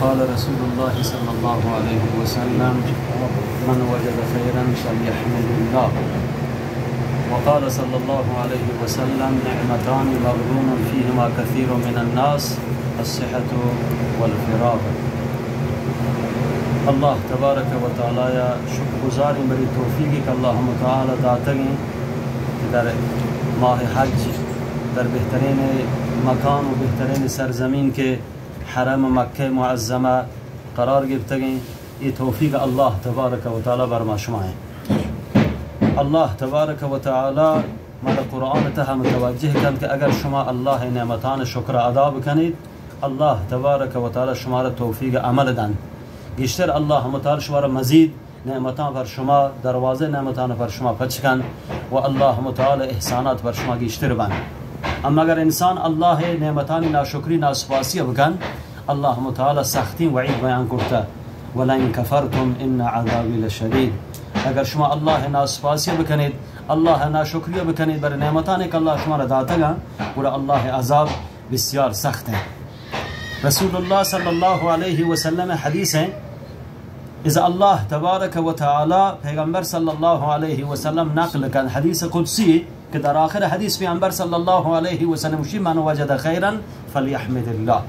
قال رسول الله صلى الله عليه وسلم: من وجد خيرا فليحمد الله. وقال صلى الله عليه وسلم: نعمتان مغبون فيهما كثير من الناس، الصحة والفراغ. اللہ تبارک و تعالی ءَ شکر گزاریں بری توفیقی کہ اللہ متعالی داتگیں کہ در ماہ حج در بہترین مکان و بہترین سرزمین کہ حرم مکہ معظمہ قرار گپتگیں، اے توفیق اللہ تبارک و تعالی بر ما شما ایں۔ اللہ تبارک و تعالی ما را قرآن تہا متوجہ کنت کہ اگر شما اللہ نعمتان شکر ادا بکنیت، اللہ تبارک و تعالی شما را توفیق عمل دنت۔ گیشتر اللہ متعالی شما را مزید نعمتاں بر شما، دروازہ نعمتاں بر شما پچ کن و اللہ متعالی احسانات بر شما گیشتر بن۔ اما اگر انسان اللہ نعمتانی ناشکری ناسپاسی بکن، اللہ متعالی سختیں وعید بیان کرتا: ولئن کفرتم ان عذابی لشدید۔ اگر شما اللہ ناسپاسی بکنیت، اللہ ناشکری بکنیت بر نعمتانی کہ اللہ شما را داتگا، گڑا اللہ عذاب بسیار سخت ہے۔ رسول اللہ صلی اللہ علیہ وسلم حدیث ہے، اذا اللہ تبارک و تعالی، پیغمبر صلی اللہ علیہ وسلم نقل کن، حدیث قدسی کہ در آخر حدیث پیغمبر صلی اللہ علیہ وسلم شی: من وجد خیرا فلیحمد اللہ۔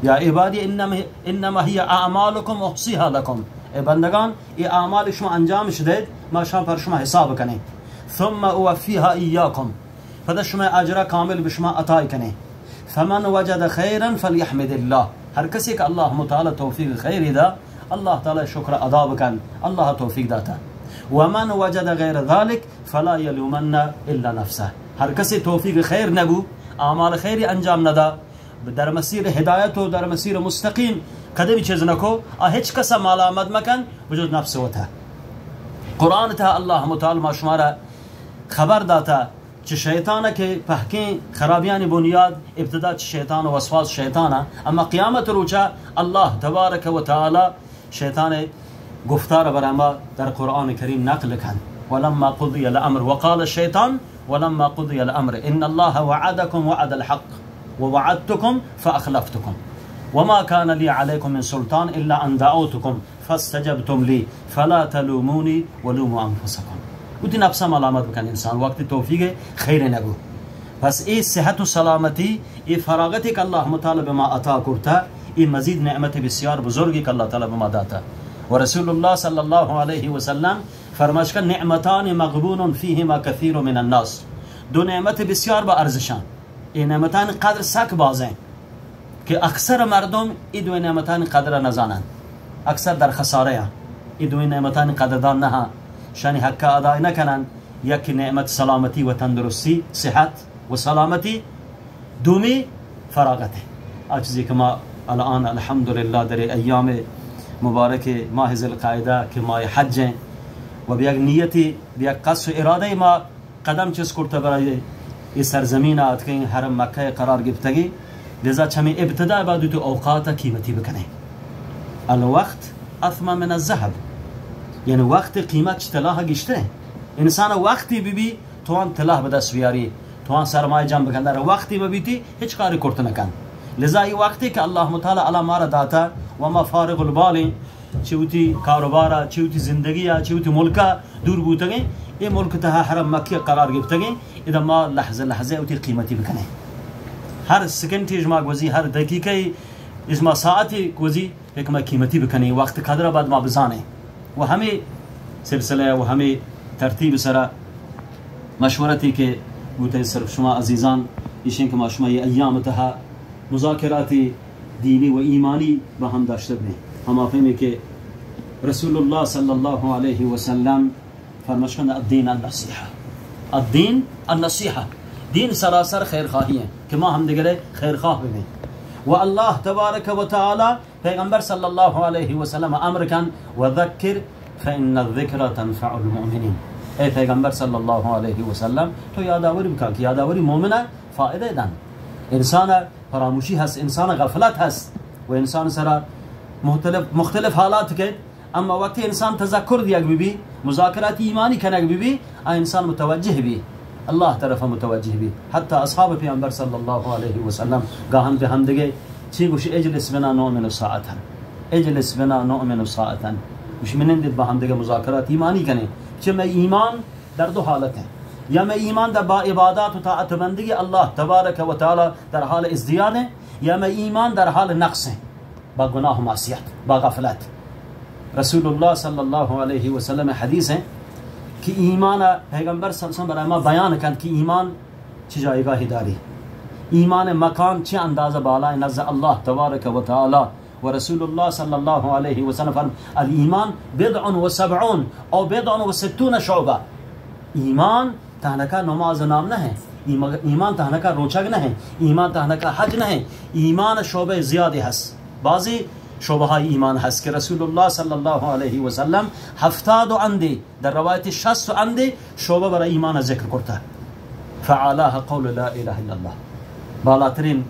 یا عبادی انما، انما هی اعمالکم احصیها لکم۔ اے بندگان، اے اعمال شما انجامش دید، ما شما پر شما حساب کنیں۔ ثم اوفیها ایاکم۔ پدا شمئے اجرا کامل بشما عطا کنیں۔ فمن وجد خیرا فلیحمد اللہ۔ ہر کسی کہ اللہ متعالی توفیق خیری دا، اللہ تعالی شکر ادا بکن، اللہ توفیق داتا۔ ومن وجد غیر ذلک فلا یلومن الا نفسه۔ ہر کسی توفیق خیر نبو، اعمال خیری انجام ندا، در مسیر ہدایت و در مسیر مستقیم قدمی چیز نکو، آ ہچ کسا ملامت مکن بجز نفس وتا۔ قرآن تہا اللہ متعالی ما شمارا خبر داتا چہ شیطان کہ پہکیں خرابیانی بنیاد ابتدا چہ شیطان و وسواس شیطان، اما قیامت روچا اللہ تبارک و تعالی شیطان گفتار برای ما در قرآن کریم نقل کن: ولما قضی الامر وقال الشیطان ولما قضی الامر ان اللہ وعدکم وعد الحق ووعدتکم فاخلفتکم وما کان لی علیکم من سلطان الا ان دعوتکم فاستجبتم لی فلا تلومونی ولوموا انفسکم۔ وتی نفسا ملامت بکن انسان وقتی توفیق خیر نبو۔ پس اے صحت و سلامتی، اے فراغتی کہ اللہ متعالی بما عطا کرتا، اے مزید نعمت بسیار بزرگی کہ اللہ تعالی بما داتا۔ و رسول اللہ صلی اللہ علیہ وسلم فرمائش کن: نعمتان مغبون فیہما کثیر من الناس۔ دو نعمت بسیار با ارزشان۔ اے نعمتانی قدر سک بازیں کہ اکثر مردم اے دوئیں نعمتانی قدر نزانن۔ اکثر در خسارہ ہیں۔ اے دوئیں نعمتانی قدردان نہ ہیں۔ شانی حق ادا نہ کنن۔ یک نعمت سلامتی و تندرستی، صحت و سلامتی، دومی فراغت ہے۔ آ چیزی کہ ما الان الحمدللہ در ایام مبارک ماہ ذی القعدہ کہ ماہ حج ہیں و بیگ نیتی، بیگ قصد و ارادہ ما قدم چست کرتہ برای اے سرزمین ءَ آتکیں، حرم مکہ ءَ قرار گپتگیں، لذا چمے ابتدا باید وتی اوقات ءَ قیمتی بکنیں۔ الوقت اثمن من الذهب، یعنی وقت قیمت چہ طلا ءَ گیشتر ہے۔ انسان وقتی بی بی توان طلا بدست بیاری، توان سرمایہ جمع بکن، در وقتی مبیتی ہچ کاری کرت نکن۔ لذا ای وقتی کہ اللہ متعالی علی مارا داتا و ما فارغ البال ہیں، چہ وتی کاروبار ءَ، چہ وتی زندگی ءَ، چہ وتی ملک ءَ دور بوتگیں، اے ملک تہا حرم مکہ قرار گپتگیں، ادا ما لحظہ لحظہ وتی قیمتی بکنیں۔ ہر سیکنڈ اش ما گوزی، ہر دقیقہ اش ما ساعت گوزی، یک ما قیمتی بکنیں، وقت قدر بعد ما بزانیں۔ و ہمیں سلسلہ و ہمیں ترتیب سرا مشورتی کہ بوتے صرف شما عزیزان، ایشیں کہ ما شما یہ ایام تہا مذاکراتی دینی و ایمانی با ہم داشتہ بیں۔ ہما فہمی کہ رسول اللہ صلی اللہ علیہ وسلم فرمش کن: الدین النصیحہ، الدین النصیحہ، دین سراسر خیر خواہی ہیں کہ ما ہم دیگرے خیر خواہ بیں۔ و اللہ تبارک و تعالی پیغمبر صلی اللہ علیہ وسلم امر کن: وذکر فإن الذکر تنفع المؤمنین۔ اے پیغمبر صلی اللہ علیہ وسلم، تو یادآوری بکن کہ یادآوری مومن فائدہ دن۔ انسان فراموشی ہست، انسان غفلت ہست و انسان سرا مختلف، مختلف حالات کہ اما وقتی انسان تذکر دیگ بی بی، مذاکرات ایمانی کنگ بی بی، آ انسان متوجہ بی، اللہ طرف متوجہ بی۔ حتی اصحاب پیغمبر صلی اللہ علیہ وسلم گاہن بہ ہم دگے چی گوش: اجلس بنا نؤمن ساعتا، اجلس بنا نؤمن ساعتاً، گوش منندت با ہمدگہ مذاکرات ایمانی کنیں، چہ مئے ایمان در دو حالت ہیں، یا مئے ایمان در با عبادات و طاعت بندگی اللہ تبارک و تعالی در حال ازدیاد ہیں، یا مئے ایمان در حال نقص ہیں، با گناہ و معصیت، با غفلت۔ رسول اللہ صلی اللہ علیہ وسلم حدیث ہیں کہ ایمان، پیغمبر صلی اللہ علیہ وسلم برای ما بیان کن کہ ایمان چہ جایگاہی داری، ایمان مکان چہ اندازہ بالائیں نزد اللہ تبارک و تعالی۔ و رسول اللہ صلی اللہ علیہ وسلم فرم، الایمان بضع و سبعون او بضع و ستون شعبہ۔ ایمان تہنکا نماز نام نہ ہے، ایما-، ایمان تہنکا روچگ نہ ہے، ایمان تہنکا حج نہ ہے، ایمان شعبہ زیادہ ہست۔ بعضی شعبہ ایمان ہست کہ رسول اللہ صلی اللہ علیہ وسلم ہفتاد و اندے، در روایت شصت و اندے شعبہ برای ایمان ذکر کرتا۔ فاعلاها قول لا الہ الا اللہ۔ بالاترین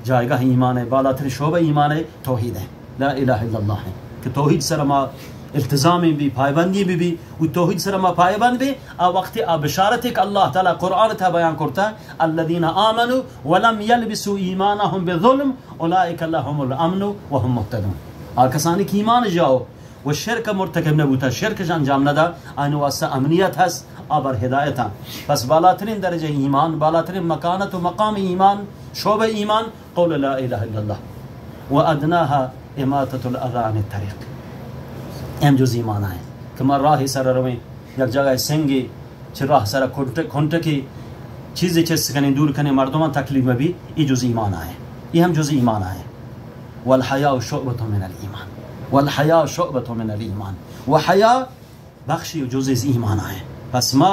جایگاہ ایمان ہے، بالاترین شعبہ ایمان ہے، توحید ہے، لا الہ الا اللہ ہے کہ توحید سر ما التزام بھی، پائبندی بھی بھی، و توحید سر ما پائبند بھی۔ آ وقت آ بشارت ہے کہ اللہ تعالی قرآن تھا بیان کرتا، الذین آمنوا ولم یلبسوا ایمانهم بظلم اولئک لهم الامن وهم مهتدون۔ آ کسانی کہ ایمان جاؤ و شرک مرتکب نہ بوتا، شرکش انجام نہ دا، آیانی واسطہ امنیت ہست، آ بر ہدایت ہاں۔ پس بالاترین درجہ ایمان، بالاترین مکانت و مقام ایمان، شعبہ ایمان، قول لا الہ الا اللہ و ادناها اماطۃ الاذی عن الطریق۔ اے ہم جز ایمان آئے کہ ما راہ سر رویں، یک جگہ سنگے چہ راہ سر کنٹ-، کنٹکے چیزے چست کنیں، دور کنیں، مردمان تکلیف مبی، اے جز ایمان آئے، اے ہم جز ایمان آئے۔ والحیاء شعبۃ من الایمان، والحیاء شعبۃ من الایمان، و حیا بخشی و جزے از ایمان آئے۔ پس ما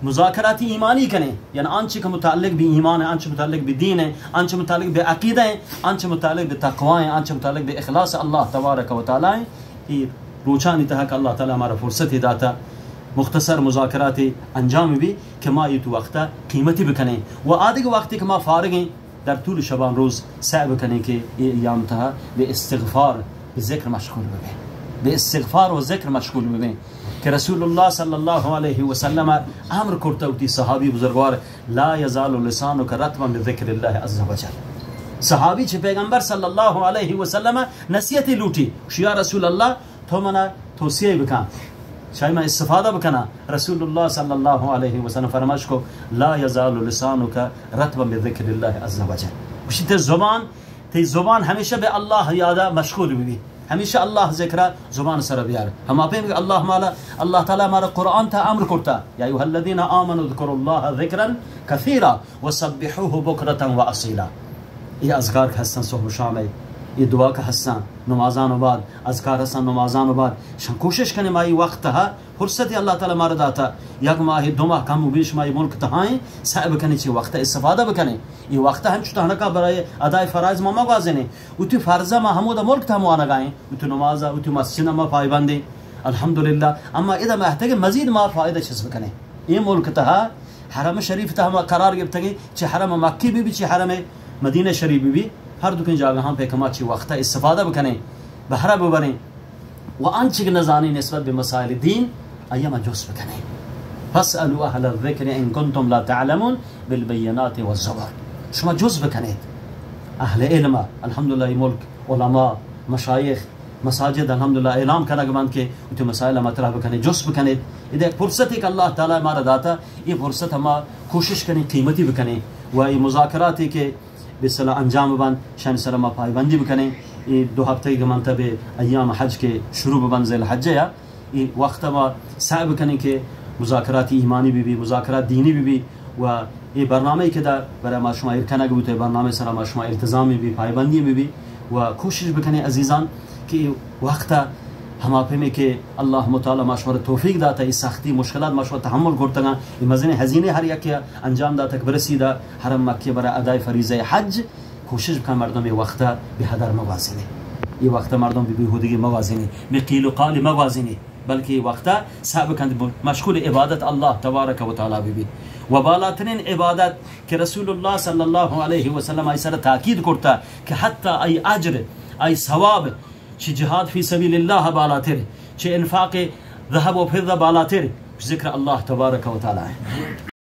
مذاکرات ایمانی کنیں، یعنی آنچہ کہ متعلق بہ ایمان ہے، آنچہ متعلق بہ دین ہے، آنچہ متعلق بہ عقیدہ ہے، آنچہ متعلق بہ تقوی ہے، آنچہ متعلق بہ اخلاص اللہ تبارک و تعالی ہے۔ اے روچانی تہا کہ اللہ تعالی ہمارا فرصت داتا، مختصر مذاکرات انجام بھی کہ ما یہ تو وقتا قیمتی بکنیں و آدگہ وقتی کہ ما فارغیں، در طول شبان روز سعی بکنیں کہ اے ایام تہا بہ استغفار، بہ ذکر مشغول ببیں، بہ استغفار و ذکر مشغول ببیں کہ رسول اللہ صلی اللہ علیہ وسلم امر کرتا وتی صحابی بزرگوار، لا یزال لسانک رطبا بذکر اللہ عز وجل۔ صحابی چہ پیغمبر صلی اللہ علیہ وسلم نصیحت لوٹی، گوشی، یا رسول اللہ، تو منا توصیہ بکن، چاہے من استفادہ بکناں۔ رسول اللہ صلی اللہ علیہ وسلم فرمائش کو، لا یزال لسانک رطبا بذکر اللہ عز وجل۔ گوشی، تے زبان، تے زبان ہمیشہ بہ اللہ یادا مشغول ببی، ہمیشہ اللہ ذکرہ زبان سر بیار۔ ہما پیم کہ اللہ مالا، اللہ تعالی مارا قرآن تا امر کرتا، یا ایھا الذین آمنوا اذکروا اللہ ذکرا کثیرا وسبحوہ بکرة واصیلا۔ اے اذکار کہ ہستن صبح و شام ہے، اے دعا کہ ہستن نمازان و بعد، اذکار ہستن نمازان و بعد، شان کوشش کنیں ما اے وقت تہا فرصت اللہ تعالی مارا داتا، یک ماہ دو ماہ کم و بیش ما اے ملک تہا ہیں، سعی بکنیں چہ وقت استفادہ بکنیں۔ اے وقت ہم چو تہنکا برای ادائے فرائض ما مگوازینیں، وتی فرض ما ہمودا ملک تہا وانگائیں، وتی نماز، وتی مسجد ما پائبندیں، الحمدللہ۔ اما ادا مہتگ مزید ما فائدہ چست بکنیں۔ اے ملک تہا حرم شریف تہا ما قرار گرفتگیں، چہ حرم مکی بہ بی، چہ حرم مدینہ شریف بہ بی، ہر دوکیں جاگہاں پہ کہ ما چہ وقتا استفادہ بکنیں، بہرہ ببریں و آنچہ کہ نزانیں نسبت بہ مسائل دین، آیا ما جست بکنیں۔ فاسألوا اہل الذکر ان کنتم لا تعلمون بالبینات والزبر۔ شما جست بکنیت اہل علم، الحمدللہ، اے ملک علماء، مشایخ، مساجد الحمدللہ اعلان کنگ بنت کہ وتی مسائل مطرح بکنیت، جست بکنیت۔ ادا یک فرصتے کہ اللہ تعالی مارا داتا، اے فرصت ما کوشش کنیں قیمتی بکنیں و اے مذاکراتے کہ بہ اصطلاح انجام بنت، شانی سر ما پائبندی بکنیں۔ اے دو ہفتہ کہ منتہ بہ ایام حج کہ شروع ببنت، ذی الحجہ یا، اے وقت ما سعی بکنیں کہ مذاکرات ایمانی بہ بی، مذاکرات دینی بہ بی و اے برنامہ کہ دا برای ما شما ایر کنگ بوتہ، اے برنامہ سرا ما شما التزامی بہ بی، پائبندی بہ بی و کوشش بکنیں عزیزان کہ اے وقت ہما پیمیں کہ اللہ متعالی ما شما را توفیق داتا، اے سختی مشکلات ما شما تحمل کرتگاں، اے مزنیں ہزینے ہر یکے انجام داتا کہ برسی دا حرم مکہ برای ادائے فریضہ حج، کوشش بکن مردم اے وقت بہ ہدر مگوازینے، اے وقت مردم بہ بیہودگی مگوازینے، بہ قیل و قال مگوازینے۔ بلکہ اے وقتا سعی بکنت مشغول عبادت اللہ تبارک و تعالی ببیت۔ و بالاترین عبادت کہ رسول اللہ صلی اللہ علیہ وسلم آئی سر تاکید کرتا کہ حتی آئی اجر، آئی ثواب چہ جہاد فی سبیل اللہ بالاتر، چہ انفاق ذہب و فضہ بالاتر، ذکر اللہ تبارک و تعالی ہے۔